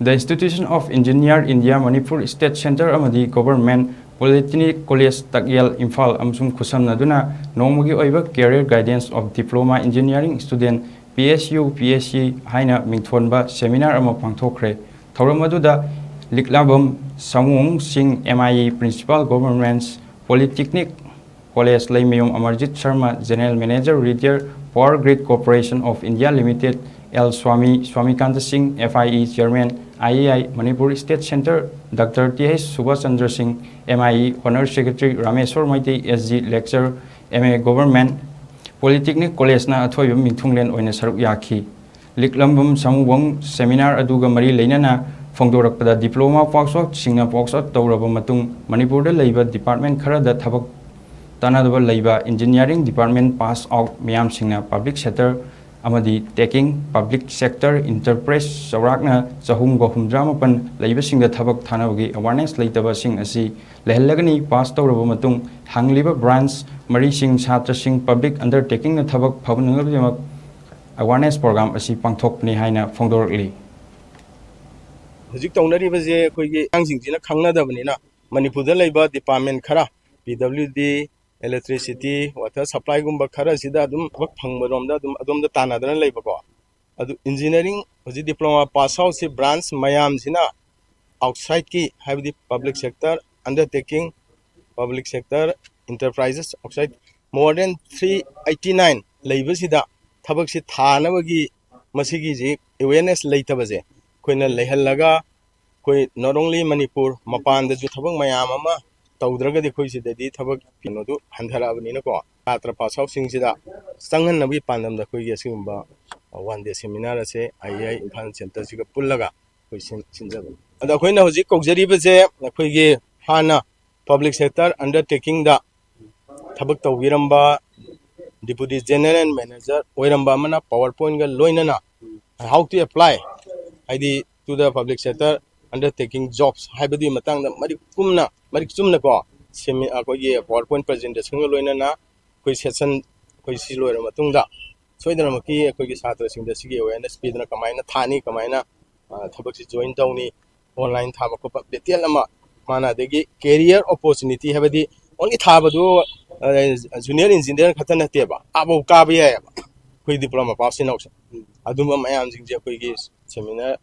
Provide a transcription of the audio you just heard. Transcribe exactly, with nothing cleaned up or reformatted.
The Institution of Engineer India Manipur State Center ꯑꯃꯗꯤ Government Polytechnic College ꯇꯥꯛꯌꯦꯜ ꯏꯝꯐꯥꯜ ꯑꯃꯁꯨꯡ ꯈꯨꯠꯁꯝꯅꯗꯨꯅ ꯅꯣꯡꯃꯒꯤ ꯑꯣꯏꯕ Career Guidance of Diploma Engineering Student, P S U P S C ꯍꯥꯏꯅ ꯃꯤꯡꯊꯣꯟꯕ seminar ꯑꯃ ꯄꯥꯡꯊꯣꯛꯈ꯭ꯔꯦ꯫ ꯊꯧꯔꯝ ꯑꯗꯨꯗ ꯂꯤꯛꯂꯥꯕꯝ ꯁꯥꯃꯨꯡ ꯁꯤꯡ, M I E Principal, Government Polytechnic College, ꯂꯩꯃꯌꯨꯝ Amarjeet Sharma, General Manager, Retired Power Grid Corporation of India Limited, L Swami, Swamikanta Singh, F I E Chairman, I A I Manipur State Center, Doctor T H Subhash Chandra Singh, M I E Honorary Secretary, Rameshwar Maitei, S G Lecturer, M A Government Polytechnic College ꯅ ꯑꯊꯣꯏꯕ ꯃꯤꯡꯊꯨꯡꯂꯦꯟ ꯑꯣꯏꯅ ꯁꯔꯨꯛ ꯌꯥꯈꯤ꯫ ꯂꯤꯛꯂꯝꯕꯝ ꯁꯥꯃꯨꯕꯪ seminar ꯑꯗꯨꯒ ꯃꯔꯤ ꯂꯩꯅꯅ ꯐꯣꯡꯗꯣꯔꯛꯄꯗ, diploma pass out ꯁꯤꯡꯅ pass out ꯇꯧꯔꯕ ꯃꯇꯨꯡ ꯃꯅꯤꯄꯨꯔꯗ ꯂꯩꯕ department ꯈꯔꯗ ꯊꯕꯛ ꯇꯥꯟꯅꯗꯕ ꯂꯩꯕ engineering department pass out ꯃꯤꯌꯥꯝꯁꯤꯡꯅ public sector ꯑꯃꯗꯤ teching, public sector enterprise ꯆꯥꯎꯔꯥꯛꯅ ꯆꯍꯨꯝꯒ ꯍꯨꯝꯗ꯭ꯔꯥ ꯃꯥꯄꯟ ꯂꯩꯕꯁꯤꯡꯗ ꯊꯕꯛ ꯊꯥꯅꯕꯒꯤ awareness ꯂꯩꯇꯕꯁꯤꯡ ꯑꯁꯤ ꯂꯩꯍꯜꯂꯒꯅꯤ꯫ Pass ꯇꯧꯔꯕ ꯃꯇꯨꯡ ꯍꯥꯡꯂꯤꯕ branch ꯃꯔꯤꯁꯤꯡ ꯁꯥꯇ꯭ꯔꯁꯤꯡ public undertaking ꯅ ꯊꯕꯛ ꯐꯪꯅꯕꯒꯤꯗꯃꯛ awareness program ꯑꯁꯤ ꯄꯥꯡꯊꯣꯛꯄꯅꯤ ꯍꯥꯏꯅ ꯐꯣꯡꯗꯣꯔꯛꯂꯤ꯫ ꯍꯧꯖꯤꯛ ꯇꯧꯅꯔꯤꯕꯁꯦ ꯑꯩꯈꯣꯏꯒꯤ ꯑꯉꯥꯡꯁꯤꯡꯁꯤꯅ ꯈꯪꯅꯗꯕꯅꯤꯅ, ꯃꯅꯤꯄꯨꯔꯗ ꯂꯩꯕ department ꯈꯔ, P W D, electricity, water supply ꯒꯨꯝꯕ ꯈꯔꯁꯤꯗ ꯑꯗꯨꯝ ꯊꯕꯛ ꯐꯪꯕꯔꯣꯝꯗ ꯑꯗꯨꯝ ꯑꯗꯣꯝꯗ ꯇꯥꯟꯅꯗꯅ ꯂꯩꯕꯀꯣ꯫ ꯑꯗꯨ engineering ꯍꯧꯖꯤꯛ diploma pass out ꯁꯤ branch ꯃꯌꯥꯝꯁꯤꯅ outside ꯀꯤ, ꯍꯥꯏꯕꯗꯤ public sector undertaking, public sector enterprises outside, more than three eighty nine ꯂꯩꯕꯁꯤꯗ ꯊꯕꯛꯁꯤ ꯊꯥꯅꯕꯒꯤ ꯃꯁꯤꯒꯤꯁꯤ awareness ꯂꯩꯇꯕꯁꯦ ꯑꯩꯈꯣꯏꯅ ꯂꯩꯍꯜꯂꯒ, ꯑꯩꯈꯣꯏ not only ꯃꯅꯤꯄꯨꯔ, ꯃꯄꯥꯟꯗꯁꯨ ꯊꯕꯛ ꯃꯌꯥꯝ ꯑꯃ ꯇꯧꯗ꯭ꯔꯒꯗꯤ ꯑꯩꯈꯣꯏ ꯁꯤꯗꯗꯤ ꯊꯕꯛ ꯀꯩꯅꯣꯗꯨ ꯍꯟꯊꯔꯛꯑꯕꯅꯤꯅꯀꯣ, ꯁꯥꯇ꯭ꯔ pass out ꯁꯤꯡꯁꯤꯗ ꯆꯪꯍꯟꯅꯕꯒꯤ ꯄꯥꯟꯗꯝꯗ ꯑꯩꯈꯣꯏꯒꯤ ꯑꯁꯤꯒꯨꯝꯕ one day seminar ꯑꯁꯦ I A I Imphal center ꯁꯤꯒ ꯄꯨꯜꯂꯒ ꯑꯩꯈꯣꯏ ꯁꯤꯟ-, ꯁꯤꯟꯖꯕꯅꯤ꯫ ꯑꯗꯣ ꯑꯩꯈꯣꯏꯅ ꯍꯧꯖꯤꯛ ꯀꯧꯖꯔꯤꯕꯁꯦ ꯑꯩꯈꯣꯏꯒꯤ ꯍꯥꯟꯅ public sector undertaking ꯗ ꯊꯕꯛ ꯇꯧꯕꯤꯔꯝꯕ deputy general manager ꯑꯣꯏꯔꯝꯕ ꯑꯃꯅ PowerPoint ꯒ ꯂꯣꯏꯅꯅ how to apply, ꯍꯥꯏꯗꯤ to the public sector undertaking jobs ꯍꯥꯏꯕꯗꯨꯒꯤ ꯃꯇꯥꯡꯗ ꯃꯔꯤꯛ ꯀꯨꯝꯅ, ꯃꯔꯤꯛ ꯆꯨꯝꯅꯀꯣ, semi-, ꯑꯩꯈꯣꯏꯒꯤ PowerPoint presentation ꯒ ꯂꯣꯏꯅꯅ ꯑꯩꯈꯣꯏ session, ꯑꯩꯈꯣꯏ ꯁꯤ ꯂꯣꯏꯔꯕ ꯃꯇꯨꯡꯗ ꯁꯣꯏꯗꯅꯃꯛꯀꯤ ꯑꯩꯈꯣꯏꯒꯤ ꯁꯥꯇ꯭ꯔꯁꯤꯡꯗ ꯁꯤꯒꯤ awareness ꯄꯤꯗꯨꯅ ꯀꯃꯥꯏꯅ ꯊꯥꯅꯤ, ꯀꯃꯥꯏꯅ ꯊꯕꯛꯁꯤ ꯖꯣꯏꯟ ꯇꯧꯅꯤ, ꯑꯣꯟꯂꯥꯏꯟ ꯊꯥꯕ ꯈꯣꯠꯄ ꯗꯤꯇꯦꯜ ꯑꯃ ꯃꯥꯅ, ꯑꯗꯒꯤ ꯀꯦꯔꯤꯌꯔ ꯑꯣꯄꯣꯔꯆꯨꯅꯤꯇꯤ ꯍꯥꯏꯕꯗꯤ ꯑꯣꯟꯂꯤ ꯊꯥꯕꯗꯨ ꯖꯨꯅꯤꯌꯔ ꯏꯟꯖꯤꯅꯤꯌꯔ ꯈꯛꯇ ꯅꯠꯇꯦꯕ, ꯑꯥꯕꯧ ꯀꯥꯕ ꯌꯥꯏꯑꯕ ꯑꯩꯈꯣꯏ ꯗꯤꯄ꯭ꯂꯣꯃꯥ ꯄꯥꯁ ꯇꯧꯅ ꯑꯗꯨꯝꯕ ꯃꯌꯥꯝꯁꯤꯡꯁꯦ ꯑꯩꯈꯣꯏꯒꯤ ꯁꯦꯃꯤꯅꯥꯔ